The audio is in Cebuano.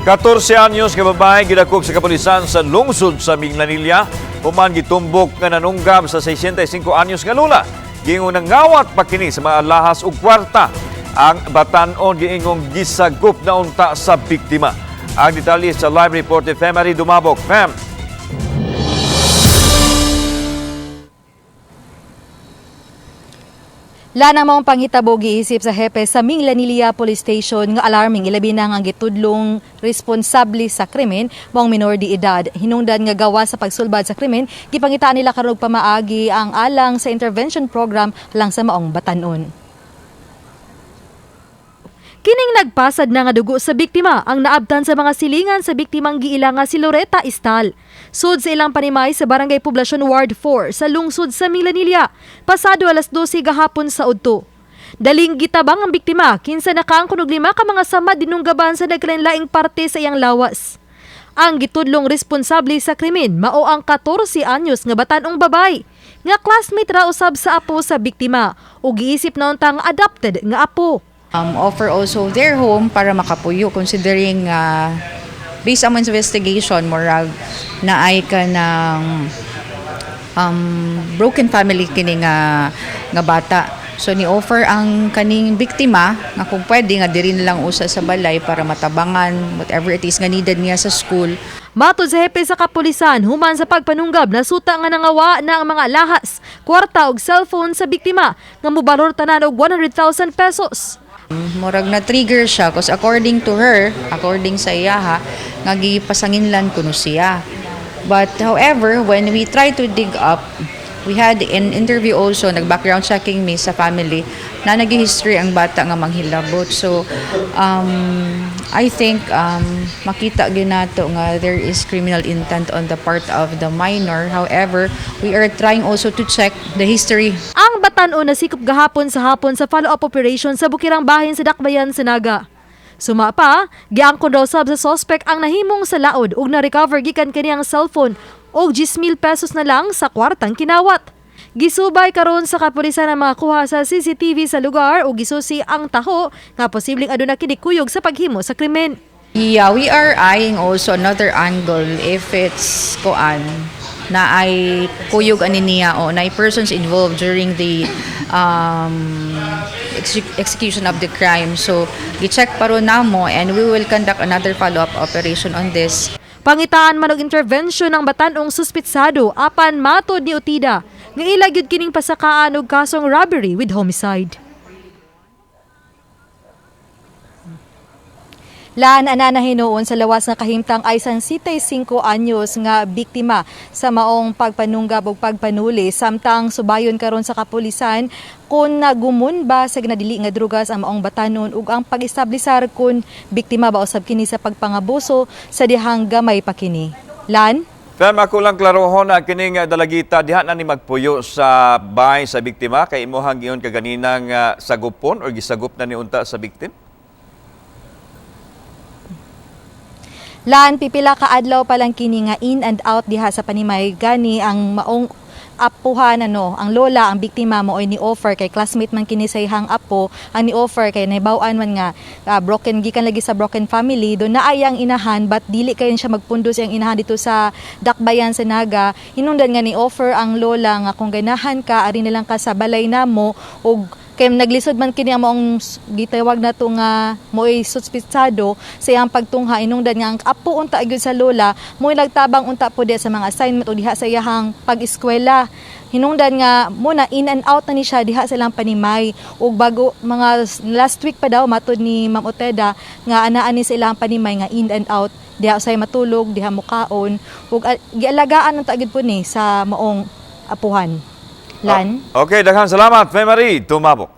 14 anyos nga babae gidakop sa kapulisan sa lungsod sa Minglanilla human gitumbok nga nanunggab sa 65 anyos nga lola. Giingong nangawat pa kini sa mga alahas ug kwarta. Ang batan-on giingong gisagop na unta sa biktima. Ang detalye sa live report ni Femary Dumabok. Fem. Lana maong panghitabo giisip sa hepe sa Minglanilla Police Station nga alarming, ilabi na nga ang gitudlong responsable sa krimen maong minor de edad. Hinungdan nga gawa sa pagsulbad sa krimen, gipangitaan nila karon og pamaagi ang alang sa intervention program lang sa maong batan-on. Kining nagpasad na nga dugo sa biktima ang naabtan sa mga silingan sa biktimang giila nga si Loretta Istal. Sud sa ilang panimay sa Barangay Poblacion Ward 4 sa lungsod sa Minglanilla, pasado alas 12 gahapon sa udto. Daling gitabang ang biktima kinsa nakaangkon og lima ka mga samad dinunggaban sa nagkalainlaing parte sa iyang lawas. Ang gitudlong responsable sa krimen mao ang 14 anyos nga batan-ong babay nga classmate ra usab sa apo sa biktima ug giisip na untang adopted nga apo. Offer also their home para makapuyo, considering based on investigation, murag naay ka ng broken family kini nga bata. So ni offer ang kaning biktima nga kung pwede nga diri na lang usa sa balay para matabangan whatever it is nga needed niya sa school. Matod sa hepe sa kapulisan, human sa pagpanunggab, nasuta nga nangawa na ang mga alahas, kwarta ug cellphone sa biktima nga mobalor tanan og 100,000 pesos. Murag na trigger siya cause according to her, according sa iyaha, nga gipasanginlan kuno siya. But however, when we try to dig up, we had an interview also, nag-background checking mi sa family, na nag-history ang bata nga manghilabot. So, I think makita ginato nga there is criminal intent on the part of the minor. However, we are trying also to check the history. Ang batan-on nasikop gahapon sa hapon sa follow-up operation sa Bukirang Bahin sa Dakbayan sa Naga. Suma pa, giangkon daw sab sa suspect ang nahimong sa laod ug na-recover gikan kaniyang cellphone og 10,000 pesos na lang sa kwartang kinawat. Gisubay karon sa kapulisan ang mga kuha sa CCTV sa lugar ug gisusi ang taho nga posibleng aduna kini kuyog sa paghimo sa krimen. Yeah, we are eyeing also another angle if it's koan na ay kuyog ani niya o na persons involved during the execution of the crime. So, gi-check pa ron namo and we will conduct another follow-up operation on this. Pangitaan man og intervention ng batan-ong suspitsado, apan matod ni Utida nga ila gyud kining pasakaan og kasong robbery with homicide. Laan ana hinuon sa lawas nga kahimtang ay san 5 anyos nga biktima sa maong pagpanunggab ug pagpanuli, samtang subayon karon sa kapulisan kung nagumun ba sa ginadili nga drugas ang maong batanon ug ang pag-establisar kung biktima ba usab kini sa pagpangabuso sa dihang gamay pa kini. Lan? Fem, ako lang klarohon na kining dalagita diha na ni magpuyo sa bahay sa biktima kay imuhang giyon kaganinang sagupon or gisagop na ni unta sa biktim? Lan, pipila ka adlaw pa lang kini nga in and out diha sa panimay, gani ang maong apuhan, ano, ang lola, ang biktima, mo ni offer kay classmate man kini sa iyang apo. Ang ni offer kay nahibaw-an man nga broken, gikan lagi sa broken family do na ayang inahan, but dili kayo siya magpundo sa iyang inahan dito sa Dakbayan sa Naga. Hinungdan nga ni offer ang lola nga kung ganahan ka, ari na lang ka sa balay namo, ug kay naglisod man kini ang maong gitawag nato nga mo'y suspitsado sa iyang pagtungha. Inungdan nga ang apo unta gyud sa lola mo'y nagtabang unta po diha sa mga assignment o diha sa iyahang pag-eskwela. Hinungdan nga mo na in and out na ni siya diha sa ilang panimay, ug bago mga last week pa daw, matod ni Ma'am Oteda, nga anaan ni sa ilang panimay nga in and out diha, usay matulog diha, mukaon, ug gialagaan unta gyud po ni sa maong apuhan. Lan. Okay, daghang salamat, Femary Tumabok.